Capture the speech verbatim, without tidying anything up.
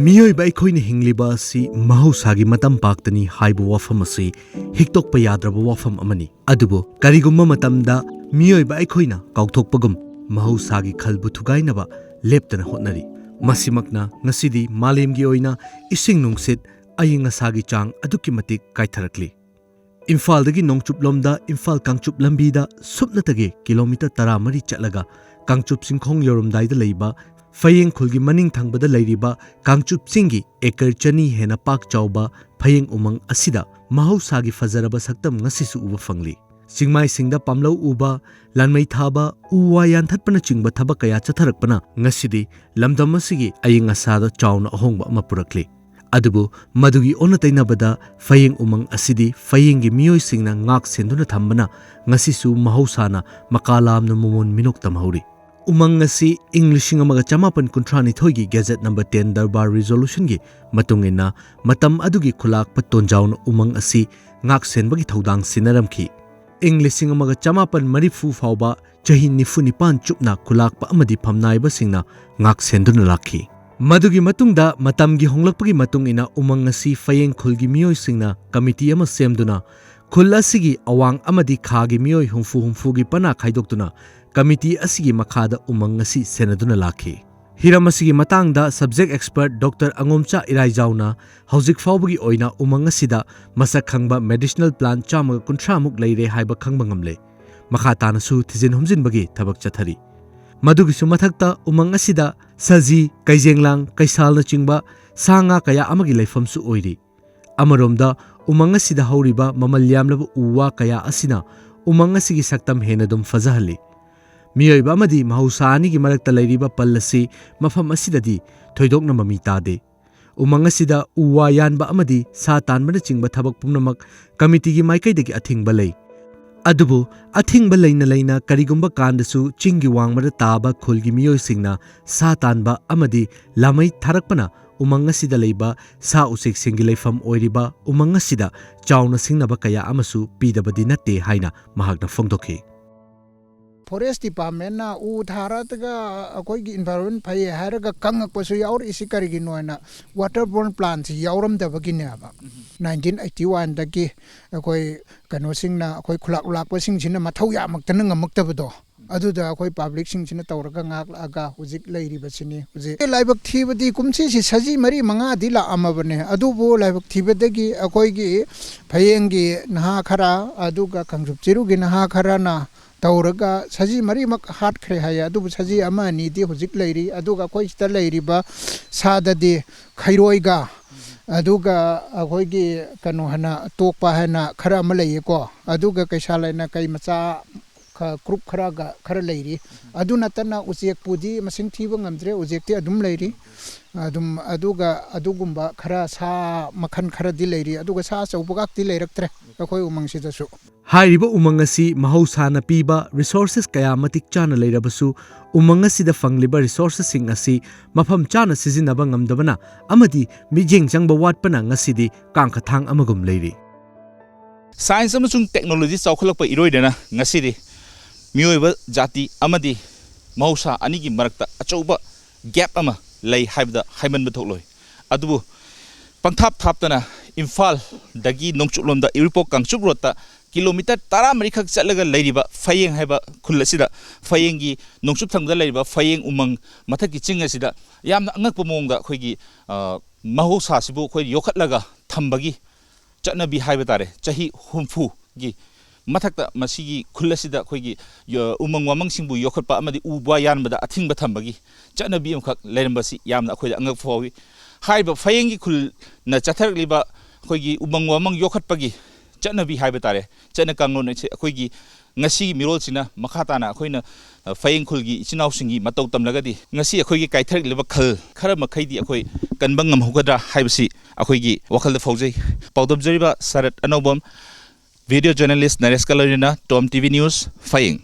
ꯃꯤꯑꯣꯏꯕ ꯑꯩꯈꯣꯏꯅ ꯍꯤꯡꯂꯤꯕ ꯑꯁꯤ ꯃꯍꯧꯁꯥꯒꯤ ꯃꯇꯝ ꯄꯥꯛꯇꯅꯤ ꯍꯥꯏꯕ ꯋꯥꯐꯝ ꯑꯁꯤ ꯍꯤꯛꯇꯣꯛꯄ ꯌꯥꯗ꯭ꯔꯕ ꯋꯥꯐꯝ ꯑꯃꯅꯤ꯫ ꯑꯗꯨꯕꯨ ꯀꯔꯤꯒꯨꯝꯕ ꯃꯇꯝꯗ ꯃꯤꯑꯣꯏꯕ ꯑꯩꯈꯣꯏꯅ ꯀꯥꯎꯊꯣꯛꯄꯒꯨꯝ ꯃꯍꯧꯁꯥꯒꯤ ꯈꯜꯕꯨ ꯊꯨꯒꯥꯏꯅꯕ ꯂꯦꯞꯇꯅ ꯍꯣꯠꯅꯔꯤ꯫ ꯃꯁꯤꯃꯛꯅ ꯉꯁꯤꯗꯤ ꯃꯥꯂꯦꯝꯒꯤ ꯑꯣꯏꯅ ꯏꯁꯤꯡ ꯅꯨꯡꯁꯤꯠ, ꯑꯏꯪ ꯑꯁꯥꯒꯤ ꯆꯥꯡ ꯑꯗꯨꯛꯀꯤ ꯃꯇꯤꯛ ꯀꯥꯏꯊꯔꯛꯂꯤ꯫ ꯏꯝꯐꯥꯜꯗꯒꯤ ꯅꯣꯡꯆꯨꯞꯂꯣꯝꯗ ꯏꯝꯐꯥꯜ ꯀꯥꯡꯆꯨꯞ ꯂꯝꯕꯤꯗ ꯁꯨꯞꯅꯇꯒꯤ ꯀꯤꯂꯣꯃꯤꯇꯔ ꯇꯔꯥꯃꯔꯤ ꯆꯠꯂꯒ ꯀꯥꯡꯆꯨꯞ ꯆꯤꯡꯈꯣꯡ ꯌꯧꯔꯝꯗꯥꯏꯗ ꯂꯩꯕ ꯐꯌꯦꯡ ꯈꯨꯜꯒꯤ ꯃꯅꯤꯡ ꯊꯪꯕꯗ ꯂꯩꯔꯤꯕ ꯀꯥꯡꯆꯨꯞ ꯆꯤꯡꯒꯤ ꯑꯦꯀꯔ ꯆꯅꯤ ꯍꯦꯟꯅ ꯄꯥꯛ ꯆꯥꯎꯕ ꯐꯌꯦꯡ ꯎꯃꯪ ꯑꯁꯤꯗ ꯃꯍꯧꯁꯥꯒꯤ ꯐꯖꯔꯕ ꯁꯛꯇꯝ ꯉꯁꯤꯁꯨ ꯎꯕ ꯐꯪꯂꯤ꯫ ꯆꯤꯡꯃꯥꯏꯁꯤꯡꯗ ꯄꯥꯝꯂꯧ ꯎꯕ, ꯂꯥꯟꯃꯩ ꯊꯥꯕ, ꯎ ꯋꯥ ꯌꯥꯟꯊꯠꯄꯅꯆꯤꯡꯕ ꯊꯕꯛ ꯀꯌꯥ ꯆꯠꯊꯔꯛꯄꯅ ꯉꯁꯤꯗꯤ ꯂꯝꯗꯝ ꯑꯁꯤꯒꯤ ꯑꯏꯪ ꯑꯁꯥꯗ ꯆꯥꯎꯅ ꯑꯍꯣꯡꯕ ꯑꯃ ꯄꯨꯔꯛꯂꯤ꯫ ꯑꯗꯨꯕꯨ ꯃꯗꯨꯒꯤ ꯑꯣꯟꯅ ꯇꯩꯅꯕꯗ ꯐꯌꯦꯡ ꯎꯃꯪ ꯑꯁꯤꯗꯤ ꯐꯌꯦꯡꯒꯤ ꯃꯤꯑꯣꯏꯁꯤꯡꯅ ꯉꯥꯛ ꯁꯦꯟꯗꯨꯅ ꯊꯝꯕꯅ ꯉꯁꯤꯁꯨ ꯃꯍꯧꯁꯥꯅ ꯃꯀꯥ ꯂꯥꯝꯅ ꯃꯃꯣꯟ ꯃꯤꯅꯣꯛ ꯇꯝꯍꯧꯔꯤ꯫ ꯎꯃꯪ ꯑꯁꯤ ꯏꯪ ꯂꯤꯁꯤꯡ ꯑꯃꯒ ꯆꯃꯥꯄꯟ ꯀꯨꯟꯊ꯭ꯔꯥ ꯅꯤꯊꯣꯏꯒꯤ ꯒꯦꯖꯦꯠ ꯅꯝꯕꯔ ꯇꯦꯟ ꯗꯔꯕꯥꯔ ꯔꯤꯖꯣꯂꯨꯁꯟꯒꯤ ꯃꯇꯨꯡ ꯏꯟꯅ ꯃꯇꯝ ꯑꯗꯨꯒꯤ ꯈꯨꯂꯥꯛꯄ ꯇꯣꯟꯖꯥꯎꯅ ꯎꯃꯪ ꯑꯁꯤ ꯉꯥꯛ ꯁꯦꯟꯕꯒꯤ ꯊꯧꯗꯥꯡ ꯁꯤꯟꯅꯔꯝꯈꯤ꯫ ꯏꯪ ꯂꯤꯁꯤꯡ ꯑꯃꯒ ꯆꯃꯥꯄꯟ ꯃꯔꯤꯐꯨ ꯐꯥꯎꯕ ꯆꯍꯤ ꯅꯤꯐꯨ ꯅꯤꯄꯥꯟ ꯆꯨꯞꯅ ꯈꯨꯂꯥꯛꯄ ꯑꯃꯗꯤ ꯐꯝꯅꯥꯏꯕꯁꯤꯡꯅ ꯉꯥꯛ ꯁꯦꯟꯗꯨꯅ ꯂꯥꯛꯈꯤ꯫ ꯃꯗꯨꯒꯤ ꯃꯇꯨꯡꯗ ꯃꯇꯝꯒꯤ ꯍꯣꯡꯂꯛꯄꯒꯤ ꯃꯇꯨꯡ ꯏꯟꯅ ꯎꯃꯪ ꯑꯁꯤ ꯐꯌꯦꯡ ꯈꯨꯜꯒꯤ ꯃꯤꯑꯣꯏꯁꯤꯡꯅ ꯀꯃꯤꯇꯤ ꯑꯃ ꯁꯦꯝꯗꯨꯅ ꯈꯨꯜ ꯑꯁꯤꯒꯤ ꯑꯋꯥꯡ ꯑꯃꯗꯤ ꯈꯥꯒꯤ ꯃꯤꯑꯣꯏ ꯍꯨꯝꯐꯨ ꯍꯨꯝꯐꯨꯒꯤ ꯄꯅꯥ ꯈꯥꯏꯗꯣꯛꯇꯨꯅ ꯀꯃꯤꯇꯤ ꯑꯁꯤꯒꯤ ꯃꯈꯥꯗ ꯎꯃꯪ ꯑꯁꯤ ꯁꯦꯟꯅꯗꯨꯅ ꯂꯥꯛꯈꯤ꯫ ꯍꯤꯔꯝ ꯑꯁꯤꯒꯤ ꯃꯇꯥꯡꯗ subject expert ꯗꯣꯛꯇꯔ ꯑꯉꯣꯝꯆꯥ ꯏꯔꯥꯏꯖꯥꯎꯅ ꯍꯧꯖꯤꯛ ꯐꯥꯎꯕꯒꯤ ꯑꯣꯏꯅ ꯎꯃꯪ ꯑꯁꯤꯗ ꯃꯁꯛ ꯈꯪꯕ medicinal plant ꯆꯥꯝꯃꯒ ꯀꯨꯟꯊ꯭ꯔꯥ ꯃꯨꯛ ꯂꯩꯔꯦ ꯍꯥꯏꯕ ꯈꯪꯕ ꯉꯝꯂꯦ꯫ ꯃꯈꯥ ꯇꯥꯅꯁꯨ ꯊꯤꯖꯤꯟ ꯍꯨꯝꯖꯤꯟꯕꯒꯤ ꯊꯕꯛ ꯆꯠꯊꯔꯤ꯫ ꯃꯗꯨꯒꯤꯁꯨ ꯃꯊꯛꯇ ꯎꯃꯪ ꯑꯁꯤꯗ ꯁꯖꯤ, ꯀꯩꯖꯦꯡꯂꯥꯡ, ꯀꯩꯁꯥꯜꯅꯆꯤꯡꯕ ꯁꯥ ꯉꯥ ꯀꯌꯥ ꯑꯃꯒꯤ ꯂꯩꯐꯝꯁꯨ ꯑꯣꯏꯔꯤ꯫ ꯑꯃꯔꯣꯝꯗ ꯎꯃꯪ ꯑꯁꯤꯗ ꯍꯧꯔꯤꯕ ꯃꯃꯜ ꯌꯥꯝꯂꯕ ꯎ ꯋꯥ ꯀꯌꯥ ꯑꯁꯤꯅ ꯎꯃꯪ ꯑꯁꯤꯒꯤ ꯁꯛꯇꯝ ꯍꯦꯟꯅ ꯑꯗꯨꯝ ꯐꯖꯍꯜꯂꯤ꯫ ꯃꯤꯑꯣꯏꯕ ꯑꯃꯗꯤ ꯃꯍꯧꯁꯥ ꯑꯅꯤꯒꯤ ꯃꯔꯛꯇ ꯂꯩꯔꯤꯕ ꯄꯜ ꯑꯁꯤ ꯃꯐꯝ ꯑꯁꯤꯗꯗꯤ ꯊꯣꯏꯗꯣꯛꯅ ꯃꯃꯤ ꯇꯥꯗꯦ꯫ ꯎꯃꯪ ꯑꯁꯤꯗ ꯎ ꯋꯥ ꯌꯥꯟꯕ ꯑꯃꯗꯤ ꯁꯥ ꯇꯥꯟꯕꯅꯆꯤꯡꯕ ꯊꯕꯛ ꯄꯨꯝꯅꯃꯛ ꯀꯃꯤꯇꯤꯒꯤ ꯃꯥꯏꯀꯩꯗꯒꯤ ꯑꯊꯤꯡꯕ ꯂꯩ꯫ ꯑꯗꯨꯕꯨ ꯑꯊꯤꯡꯕ ꯂꯩꯅ ꯂꯩꯅ ꯀꯔꯤꯒꯨꯝꯕ ꯀꯥꯟꯗꯁꯨ ꯆꯤꯡꯒꯤ ꯋꯥꯡꯃꯗ ꯇꯥꯕ ꯈꯨꯜꯒꯤ ꯃꯤꯑꯣꯏꯁꯤꯡꯅ ꯁꯥ ꯇꯥꯟꯕ ꯑꯃꯗꯤ ꯂꯥꯃꯩ ꯊꯥꯔꯛꯄꯅ ꯎꯃꯪ ꯑꯁꯤꯗ ꯂꯩꯕ ꯁꯥ ꯎꯆꯦꯛꯁꯤꯡꯒꯤ ꯂꯩꯐꯝ ꯑꯣꯏꯔꯤꯕ ꯎꯃꯪ ꯑꯁꯤꯗ ꯆꯥꯎꯅ ꯁꯤꯡꯅꯕ ꯀꯌꯥ ꯑꯃꯁꯨ ꯄꯤꯗꯕꯗꯤ ꯅꯠꯇꯦ ꯍꯥꯏꯅ ꯃꯍꯥꯛꯅ ꯐꯣꯡꯗꯣꯛꯈꯤ꯫ ꯐꯣꯔꯦꯁ ꯗꯤꯄꯥꯔꯠꯃꯦꯟꯅ ꯎ ꯊꯥꯔꯒ ꯑꯩꯈꯣꯏꯒꯤ ꯏꯟꯚꯥꯏꯔꯣꯟꯃꯦꯟ ꯐꯩ ꯍꯥꯏꯔꯒ ꯀꯪꯉꯛꯄꯁꯨ ꯌꯥꯎꯔꯛꯏꯁꯤ ꯀꯔꯤꯒꯤꯅꯣ ꯍꯥꯏꯅ, ꯋꯥꯇꯔ ꯕꯣꯔꯟ ꯄ꯭ꯂꯥꯟꯁꯤ ꯌꯥꯎꯔꯝꯗꯕꯒꯤꯅꯦꯕ꯫ ꯅꯥꯏꯟꯇꯤꯟ ꯑꯩꯠꯇꯤ ꯋꯥꯟꯗꯒꯤ ꯑꯩꯈꯣꯏ ꯀꯩꯅꯣꯁꯤꯡꯅ, ꯑꯩꯈꯣꯏ ꯈꯨꯂꯥꯛ ꯂꯥꯛꯄꯁꯤꯡꯁꯤꯅ ꯃꯊꯧ ꯌꯥꯝꯃꯛꯇꯅ ꯉꯝꯃꯛꯇꯕꯗꯣ, ꯑꯗꯨꯗ ꯑꯩꯈꯣꯏ ꯄꯕ꯭ꯂꯤꯛꯁꯤꯡꯁꯤꯅ ꯇꯧꯔꯒ ꯉꯥꯛꯂꯛꯑꯒ ꯍꯧꯖꯤꯛ ꯂꯩꯔꯤꯕꯁꯤꯅꯤ꯫ ꯍꯧꯖꯤꯛ ꯂꯥꯏꯕꯛ ꯊꯤꯕꯗꯤ ꯀꯨꯝꯁꯤꯁꯤ ꯁꯖꯤ ꯃꯔꯤ ꯃꯉꯥꯗꯤ ꯂꯥꯛꯑꯝꯃꯕꯅꯦ, ꯑꯗꯨꯕꯨ ꯂꯥꯏꯕꯛ ꯊꯤꯕꯗꯒꯤ ꯑꯩꯈꯣꯏꯒꯤ ꯐꯌꯦꯡꯒꯤ ꯅꯍꯥ ꯈꯔ, ꯑꯗꯨꯒ ꯀꯥꯡꯆꯨꯞ ꯆꯤꯔꯨꯒꯤ ꯅꯍꯥ ꯈꯔꯅ ꯇꯧꯔꯒ ꯁꯖꯤ ꯃꯔꯤꯃꯛ ꯍꯥꯠꯈ꯭ꯔꯦ ꯍꯥꯏꯌꯦ꯫ ꯑꯗꯨꯕꯨ ꯁꯖꯤ ꯑꯃ ꯑꯅꯤꯗꯤ ꯍꯧꯖꯤꯛ ꯂꯩꯔꯤ꯫ ꯑꯗꯨꯒ ꯑꯩꯈꯣꯏ ꯁꯤꯗ ꯂꯩꯔꯤꯕ ꯁꯥꯗꯗꯤ ꯈꯩꯔꯣꯏꯒ, ꯑꯗꯨꯒ ꯑꯩꯈꯣꯏꯒꯤ ꯀꯩꯅꯣ ꯍꯥꯏꯅ, ꯇꯣꯛꯄ ꯍꯥꯏꯅ ꯈꯔ ꯑꯃ ꯂꯩꯌꯦꯀꯣ꯫ ꯑꯗꯨꯒ ꯀꯩꯁꯥ ꯂꯩꯅ ꯀꯩ ꯃꯆꯥ ꯈ-, ꯀ꯭ꯔꯨꯞ ꯈꯔꯒ ꯈꯔ ꯂꯩꯔꯤ꯫ ꯑꯗꯨ ꯅꯠꯇꯅ ꯎꯆꯦꯛꯄꯨꯗꯤ ꯃꯁꯤꯡ ꯊꯤꯕ ꯉꯝꯗ꯭ꯔꯦ, ꯎꯆꯦꯛꯇꯤ ꯑꯗꯨꯝ ꯂꯩꯔꯤ꯫ ꯑꯗꯨꯝ, ꯑꯗꯨꯒ ꯑꯗꯨꯒꯨꯝꯕ ꯈꯔ, ꯁꯥ ꯃꯈꯜ ꯈꯔꯗꯤ ꯂꯩꯔꯤ, ꯑꯗꯨꯒ ꯁꯥ ꯑꯆꯧꯕꯒꯥꯛꯇꯤ ꯂꯩꯔꯛꯇ꯭ꯔꯦ ꯑꯩꯈꯣꯏ ꯎꯃꯪꯁꯤꯗꯁꯨ꯫ ꯍꯥꯏꯔꯤꯕ ꯎꯃꯪ ꯑꯁꯤ ꯃꯍꯧꯁꯥꯅ ꯄꯤꯕ resources ꯀꯌꯥ ꯃꯇꯤꯛ ꯆꯥꯅ ꯂꯩꯔꯕꯁꯨ, ꯎꯃꯪ ꯑꯁꯤꯗ ꯐꯪꯂꯤꯕ resourcesꯁꯤꯡ ꯑꯁꯤ ꯃꯐꯝ ꯆꯥꯅ ꯁꯤꯖꯤꯟꯅꯕ ꯉꯝꯗꯕꯅ ꯑꯃꯗꯤ ꯃꯤꯠꯌꯦꯡ ꯆꯪꯕ ꯋꯥꯠꯄꯅ ꯉꯁꯤꯗꯤ ꯀꯥꯡꯈꯊꯥꯡ ꯑꯃꯒꯨꯝ ꯂꯩꯔꯤ꯫ ꯁꯥꯏꯟꯁ ꯑꯃꯁꯨꯡ ꯇꯦꯛꯅꯣꯂꯣꯖꯤ ꯆꯥꯎꯈꯠꯂꯛꯄ ꯏꯔꯣꯏꯗꯅ ꯉꯁꯤꯗꯤ ꯃꯤꯑꯣꯏꯕ ꯖꯥꯇꯤ ꯑꯃꯗꯤ ꯃꯍꯧꯁꯥ ꯑꯅꯤꯒꯤ ꯃꯔꯛꯇ ꯑꯆꯧꯕ gap ꯑꯃ ꯂꯩ ꯍꯥꯏꯕꯗ ꯍꯥꯏꯃꯟꯕ ꯊꯣꯛꯂꯣꯏ꯫ ꯑꯗꯨꯕꯨ ꯄꯪꯊꯥꯞ ꯊꯥꯞꯇꯅ ꯏꯝꯐꯥꯜꯗꯒꯤ ꯅꯣꯡꯆꯨꯞꯂꯣꯝꯗ ꯎꯔꯤꯄꯣꯛ ꯀꯥꯡꯆꯨꯞ ꯔꯣꯗꯇ ꯀꯤꯂꯣꯃꯤꯇꯔ ꯇꯔꯥꯃꯔꯤꯈꯛ ꯆꯠꯂꯒ ꯂꯩꯔꯤꯕ ꯐꯌꯦꯡ ꯍꯥꯏꯕ ꯈꯨꯜ ꯑꯁꯤꯗ, ꯐꯌꯦꯡꯒꯤ ꯅꯣꯡꯆꯨꯞ ꯊꯪꯕꯗ ꯂꯩꯔꯤꯕ ꯐꯌꯦꯡ ꯎꯃꯪ ꯃꯊꯛꯀꯤ ꯆꯤꯡ ꯑꯁꯤꯗ ꯌꯥꯝꯅ ꯑꯉꯛꯄ ꯃꯑꯣꯡꯗ ꯑꯩꯈꯣꯏꯒꯤ, ꯑ, ꯃꯍꯧꯁꯥꯁꯤꯕꯨ ꯑꯩꯈꯣꯏ ꯌꯣꯛꯈꯠꯂꯒ ꯊꯝꯕꯒꯤ ꯆꯠꯅꯕꯤ ꯍꯥꯏꯕ ꯇꯥꯔꯦ, ꯆꯍꯤ ꯍꯨꯝꯐꯨꯒꯤ ꯃꯊꯛꯇ ꯃꯁꯤꯒꯤ ꯈꯨꯜ ꯑꯁꯤꯗ ꯑꯩꯈꯣꯏꯒꯤ ꯌ-, ꯎꯃꯪ ꯋꯥꯃꯪꯁꯤꯡꯕꯨ ꯌꯣꯛꯈꯠꯄ ꯑꯃꯗꯤ ꯎ ꯋꯥ ꯌꯥꯟꯕꯗ ꯑꯊꯤꯡꯕ ꯊꯝꯕꯒꯤ ꯆꯠꯅꯕꯤ ꯑꯃꯈꯛ ꯂꯩꯔꯝꯕꯁꯤ ꯌꯥꯝꯅ ꯑꯩꯈꯣꯏꯗ ꯑꯉꯛꯄ ꯐꯥꯎꯏ꯫ ꯍꯥꯏꯔꯤꯕ ꯐꯌꯦꯡꯒꯤ ꯈꯨꯜꯅ ꯆꯠꯊꯔꯛꯂꯤꯕ ꯑꯩꯈꯣꯏꯒꯤ ꯎꯃꯪ ꯋꯥꯃꯪ ꯌꯣꯛꯈꯠꯄꯒꯤ ꯆꯠꯅꯕꯤ ꯍꯥꯏꯕ ꯇꯥꯔꯦ, ꯆꯠꯅ ꯀꯥꯡꯂꯣꯟ ꯑꯁꯤ ꯑꯩꯈꯣꯏꯒꯤ ꯉꯁꯤꯒꯤ ꯃꯤꯔꯣꯜꯁꯤꯅ ꯃꯈꯥ ꯇꯥꯅ ꯑꯩꯈꯣꯏꯅ, ꯑ, ꯐꯌꯦꯡ ꯈꯨꯜꯒꯤ ꯏꯆꯤꯟ ꯏꯅꯥꯎꯁꯤꯡꯒꯤ ꯃꯇꯧ ꯇꯝꯂꯒꯗꯤ ꯉꯁꯤ ꯑꯩꯈꯣꯏꯒꯤ ꯀꯥꯏꯊꯔꯛꯂꯤꯕ ꯈꯜ ꯈꯔ ꯃꯈꯩꯗꯤ ꯑꯩꯈꯣꯏ ꯀꯟꯕ ꯉꯝꯍꯧꯒꯗ꯭ꯔꯥ ꯍꯥꯏꯕꯁꯤ ꯑꯩꯈꯣꯏꯒꯤ ꯋꯥꯈꯜꯗ ꯐꯥꯎꯖꯩ꯫ ꯄꯥꯎꯗꯝꯖꯔꯤꯕ ꯁꯔꯠ ꯑꯅꯧꯕꯝ, video journalist ꯅꯔꯦꯁꯀ ꯂꯣꯏꯅꯅ Tom TV News, ꯐꯌꯦꯡ꯫